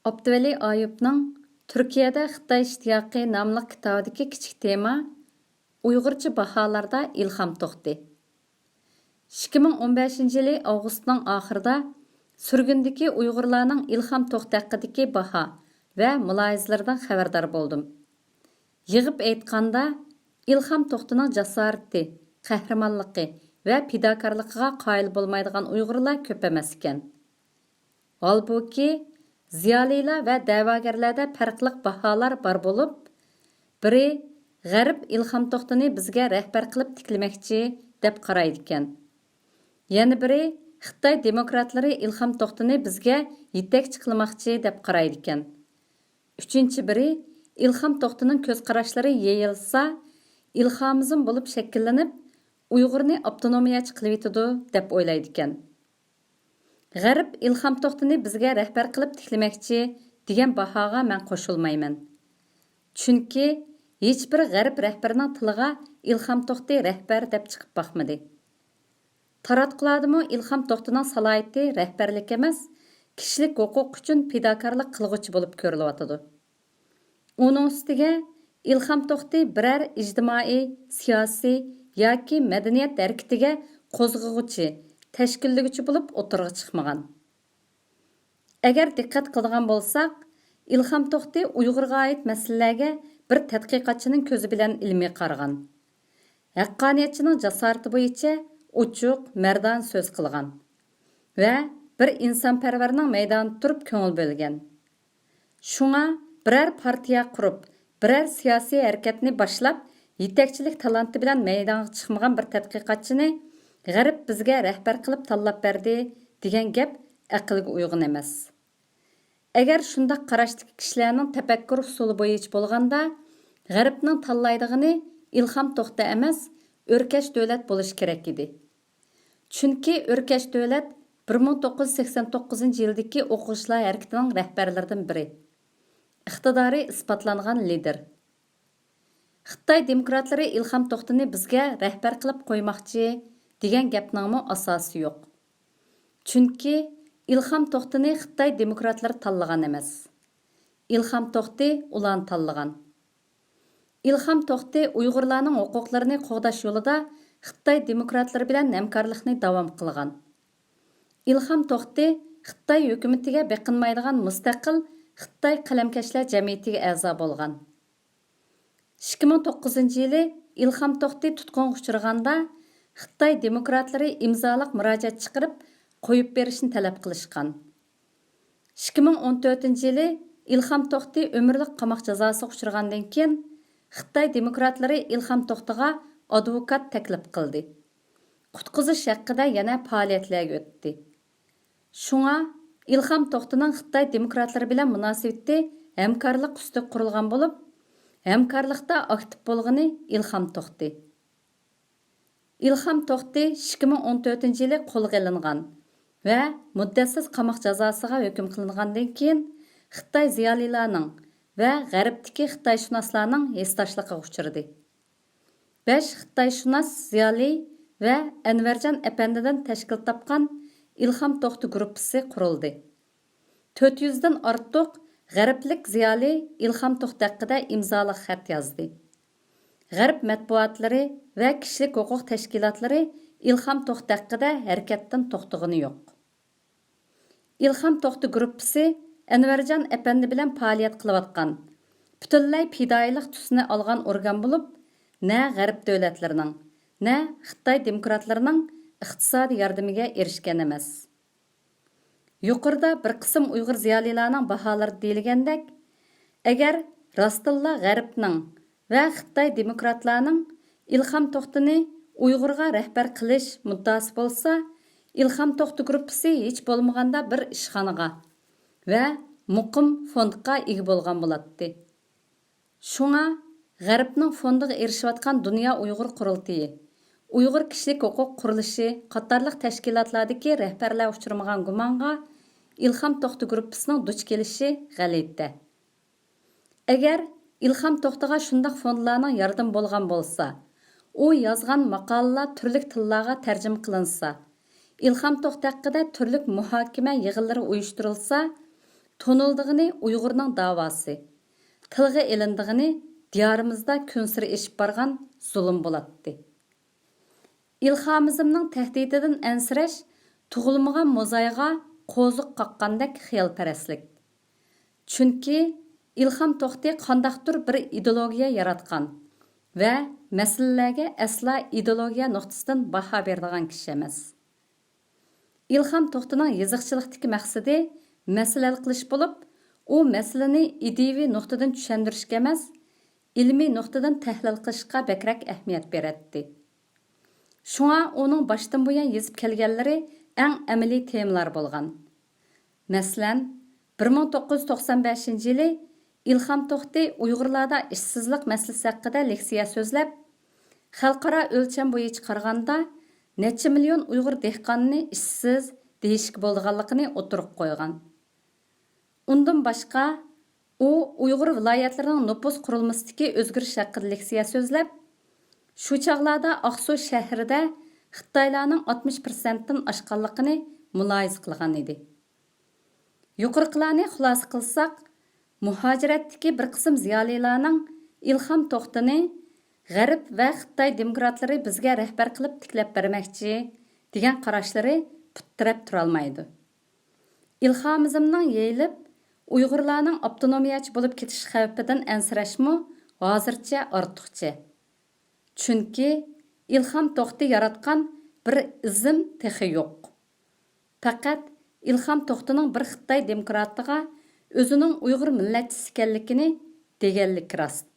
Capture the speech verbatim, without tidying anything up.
ئابدۇۋەلى ئايۇپنىڭ تۈركىيەدە خىتاي ئىشتىياقى ناملىق كىتابىدىكى كىچىك تېما، ئۇيغۇرچە باھالاردا ئىلھام توختى. ئىككى مىڭ ئون بەشىنچى يىلى ئاۋغۇستنىڭ ئاخىرىدا سۈرگۈندىكى ئۇيغۇرلارنىڭ ئىلھام توختى ھەققىدىكى باھا ۋە مۇلاھىزىلىرىدىن خەۋەردار بولدۇم. يىغىپ ئېيتقاندا، ئىلھام توختىنىڭ جاسارىتى، قەھرىمانلىقى ۋە پىداكارلىقىغا قايىل بولمايدىغان ئۇيغۇرلار كۆپ ئەمەس ئىكەن. ھالبۇكى، زىيالىيلار ۋە دەۋاگەرلەردە پەرقلىق باھالار بار بولۇپ، بىرى غەرب ئىلھام توختىنى بىزگە رەھبەر قىلىپ تىكلىمەكچى دەپ قارايدىكەن. يەنە بىرى خىتاي دېموكراتلىرى ئىلھام توختىنى بىزگە يېتەكچى قىلماقچى دەپ قارايدىكەن. ئۈچىنچى بىرى ئىلھام توختىنىڭ كۆز قاراشلىرى يېيىلسا، ئىلھامىزم بولۇپ شەكىللىنىپ، ئۇيغۇرنى ئاپتونومىيەچى قىلىۋېتىدۇ دەپ ئويلايدىكەن. غەرب ئىلھام توختىنى بىزگە رەھبەر قىلىپ تىكلىمەكچى دېگەن باھاغا مەن قوشۇلمايمەن. چۈنكى ھېچبىر غەرب رەھبىرىنىڭ تىلىغا ئىلھام توختى رەھبەر دەپ چىقىپ باقمىدى. تاراتقۇلاردىمۇ ئىلھام توختىنىڭ سالاھىيىتى رەھبەرلىك ئەمەس، كىشىلىك ھوقۇق ئۈچۈن پىداكارلىق قىلغۇچى بولۇپ كۆرۈلۈۋاتىدۇ. ئۇنىڭ ئۈستىگە ئىلھام توختى بىرەر ئىجتىمائىي، سىياسىي ياكى مەدەنىيەت ھەرىكىتىگە قوزغىغۇچى، تەشكىللىگۈچى بولۇپ ئوتتۇرىغا چىقمىغان. ئەگەر دىققەت قىلىدىغان بولساق، ئىلھام توختى ئۇيغۇرغا ئائىت مەسىلىلەرگە بىر تەتقىقاتچىنىڭ كۆزى بىلەن ئىلمىي قارىغان. ھەققانىيەتچىنىڭ جاسارىتى بويىچە ئوچۇق، مەردانە سۆز قىلغان ۋە بىر ئىنسانپەرۋەرنىڭ مەيدانىدا تۇرۇپ كۆڭۈل بۆلگەن. شۇڭا بىرەر پارتىيە قۇرۇپ، بىرەر سىياسىي ھەرىكەتنى باشلاپ، يېتەكچىلىك تالانتى بىلەن مەيدانغا چىقمىغان بىر تەتقىقاتچىنى غەرب بىزگە رەھبەر قىلىپ تاللاپ بەردى دېگەن گەپ ئەقىلگە ئۇيغۇن ئەمەس. ئەگەر شۇنداق قاراشتىكى كىشىلەرنىڭ تەپەككۇر ئۇسۇلى بويىچە بولغاندا، غەربنىڭ تاللايدىغىنى ئىلھام توختى ئەمەس، ئۆركەش دۆلەت بولۇشى كېرەك ئىدى. چۈنكى ئۆركەش دۆلەت بىر مىڭ توققۇز يۈز سەكسەن توققۇزىنچى يىلدىكى ئوقۇغۇچىلار ھەرىكىتىنىڭ رەھبەرلىرىدىن بىرى، ئىقتىدارى ئىسپاتلانغان لىدېر. خىتاي دېموكراتلىرى ئىلھام توختىنى بىزگە رەھبەر قىلىپ قويماقچى دېگەن گەپنىڭمۇ ئاساسى يوق. چۈنكى ئىلھام توختىنى خىتاي دېموكراتلىرى تاللىغان ئەمەس. ئىلھام توختى ئۇلارنى تاللىغان. ئىلھام توختى ئۇيغۇرلارنىڭ ھوقۇقلىرىنى قوغداش يولىدا خىتاي دېموكراتلىرى بىلەن ھەمكارلىقنى داۋام قىلغان. ئىلھام توختى خىتاي ھۆكۈمىتىگە بېقىنمايدىغان مۇستەقىل خىتاي قەلەمكەشلەر جەمئىيىتىگە ئەزا بولغان. ئىككى مىڭ توققۇزىنچى يىلى ئىلھام توختى تۇتقۇنغا ئۇچرىغاندا، خىتاي دېموكراتلىرى ئىمزالىق مۇراجىئەت چىقىرىپ، قويۇپ بېرىشنى تەلەپ قىلىشقان. ئىككى مىڭ ئون تۆتىنچى يىلى ئىلھام توختى ئۆمۈرلۈك قاماق جازاسىغا ئۇچرىغاندىن كېيىن، خىتاي دېموكراتلىرى ئىلھام توختىغا ئادۋوكات تەكلىپ قىلدى. قۇتقۇزۇش ھەققىدە يەنە پائالىيەتلەرگە ئۆتتى. شۇڭا ئىلھام توختىنىڭ خىتاي دېموكراتلىرى بىلەن مۇناسىۋىتى ھەمكارلىق ئۈستىگە قۇرۇلغان بولۇپ، ھەمكارلىقتا ئاكتىپ بولغىنى ئىلھام توختى. ئىلھام توختى ئىككى مىڭ ئون تۆتىنچى يىلى قولغا ئېلىنغان ۋە مۇددەتسىز قاماق جازاسىغا ھۆكۈم قىلىنغاندىن كېيىن، خىتاي زىيالىيلارنىڭ ۋە غەربتىكى خىتايشۇناسلارنىڭ ھېسداشلىقىغا ئۇچرىدى. بەش خىتايشۇناس زىيالىي ۋە ئەنۋەرجان ئەپەندىدىن تەشكىل تاپقان ئىلھام توختى گۇرۇپپىسى قۇرۇلدى. تۆت يۈزدىن ئارتۇق غەربلىك زىيالىي ئىلھام توختى ھەققىدە ئىمزالىق خەت يازدى. غەرب مەتبۇئاتلىرى ۋە كىشىلىك ھوقۇق تەشكىلاتلىرى ئىلھام توختى ھەققىدە ھەرىكەتتىن توختىغىنى يوق. ئىلھام توختى گۇرۇپپىسى ئەنۋەرجان ئەپەندى بىلەن پائالىيەت قىلىۋاتقان، پۈتۈنلەي پىدائىيلىق تۈسىنى ئالغان ئورگان بولۇپ، نە غەرب دۆلەتلىرىنىڭ، نە خىتاي دېموكراتلىرىنىڭ ئىقتىسادىي ياردىمىگە ئېرىشكەن ئەمەس. يۇقىرىدا بىر قىسىم ئۇيغۇر زىيالىيلارنىڭ باھالىرىدا دېيىلگەندەك، ئەگەر راستتىنلا غەربنىڭ ۋە خىتاي دېموكراتلارنىڭ ئىلھام توختىنى ئۇيغۇرغا رەھبەر قىلىش مۇددىئاسى بولسا، ئىلھام توختى گۇرۇپپىسى ھېچ بولمىغاندا بىر ئىشخانىغا ۋە مۇقىم فوندقا ئىگە بولغان بولاتتى. شۇڭا غەربنىڭ فوندىغا ئېرىشىۋاتقان دۇنيا ئۇيغۇر قۇرۇلتىيى، ئۇيغۇر كىشىلىك ھوقۇق قۇرۇلۇشى قاتارلىق تەشكىلاتلاردىكى رەھبەرلەر ئۇچرىمىغان گۇمانغا ئىلھام توختى گۇرۇپپىسىنىڭ دۇچ كېلىشى غەلىتە. ئەگەر ئىلھام توختىغا شۇنداق فوندلارنىڭ ياردىمى بولغان بولسا، ئۇ يازغان ماقالىلەر تۈرلۈك تىللارغا تەرجىمە قىلىنسا، ئىلھام توختى ھەققىدە تۈرلۈك مۇھاكىمە يىغىنلىرى ئۇيۇشتۇرۇلسا، تونۇلىدىغىنى ئۇيغۇرنىڭ داۋاسى، تىلغا ئېلىنىدىغىنى دىيارىمىزدا كۈنسېرى ئېشىپ بارغان زۇلۇم بولاتتى. ئىلخامىزمنىڭ تەھدىتىدىن ئەنسىرەش تۇغۇلمىغان موزايغا قوزۇق قاققاندەك خىيالپەرەسلىك. چۈنكى ئىلخام توختى قانداقتۇر بىر ئىدېئولوگىيە ياراتقان ۋە مەسىلىلەرگە ئەسلا ئىدېئولوگىيە نۇقتىسىدىن باھا بېرىدىغان كىشى ئەمەس. ئىلخام توختىنىڭ يېزىقچىلىقتىكى مەقسىتى مەسىلە ھەل قىلىش بولۇپ، ئۇ مەسىلىنى ئىدىيىۋى نۇقتىدىن چۈشەندۈرۈشكە ئەمەس، ئىلمىي نۇقتىدىن تەھلىل قىلىشقا بەكرەك ئەھمىيەت بېرەتتى. شۇڭا ئۇنىڭ باشتىن بۇيان يېزىپ كەلگەنلىرى ئەڭ ئەمەلىي تېمىلار بولغان. مەسىلەن، بىر مىڭ توققۇز يۈز توقسان بەشىنچى يىلى ئىلخام توختى ئۇيغۇرلاردا ئىشسىزلىق مەسىلىسى ھەققىدە لېكسىيە سۆزلەپ، خەلقئارا ئۆلچەم بويىچە قارىغاندا، نەچچە مىليون ئۇيغۇر دېھقاننى ئىشسىز دېيىشكە بولىدىغانلىقىنى ئوتتۇرىغا قويغان. ئۇندىن باشقا، ئۇ ئۇيغۇر ۋىلايەتلىرىنىڭ نوپۇس قۇرۇلمىسىدىكى ئۆزگىرىش ھەققىدە لېكسىيە سۆزلەپ، شۇ چاغلاردا ئاقسۇ شەھىرىدە خىتايلارنىڭ ئاتمىش پىرسەنتتىن ئاشقانلىقىنى مۇلاھىزە قىلغان ئىدى. يۇقىرىقىلارنى خۇلاسە قىلساق، مۇھاجىرەتتىكى بىر قىسىم زىيالىيلارنىڭ ئىلھام توختىنى «غەرب ۋە خىتاي دېموكراتلىرى بىزگە رەھبەر قىلىپ تىكلەپ بەرمەكچى» دېگەن قاراشلىرى پۇت تىرەپ تۇرالمايدۇ. ئىلخامىزمنىڭ يېيىلىپ، ئۇيغۇرلارنىڭ ئاپتونومىيەچى بولۇپ كېتىش خەۋپىدىن ئەنسىرەشمۇ ھازىرچە ئارتۇقچە. چۈنكى ئىلھام توختى ياراتقان بىر ئىزىم تېخى يوق. پەقەت ئىلھام توختىنىڭ بىر خىتاي دېموكراتىغا ئۆزىنىڭ ئۇيغۇر مىللەتچىسى ئىكەنلىكىنى دېگەنلىكى راست.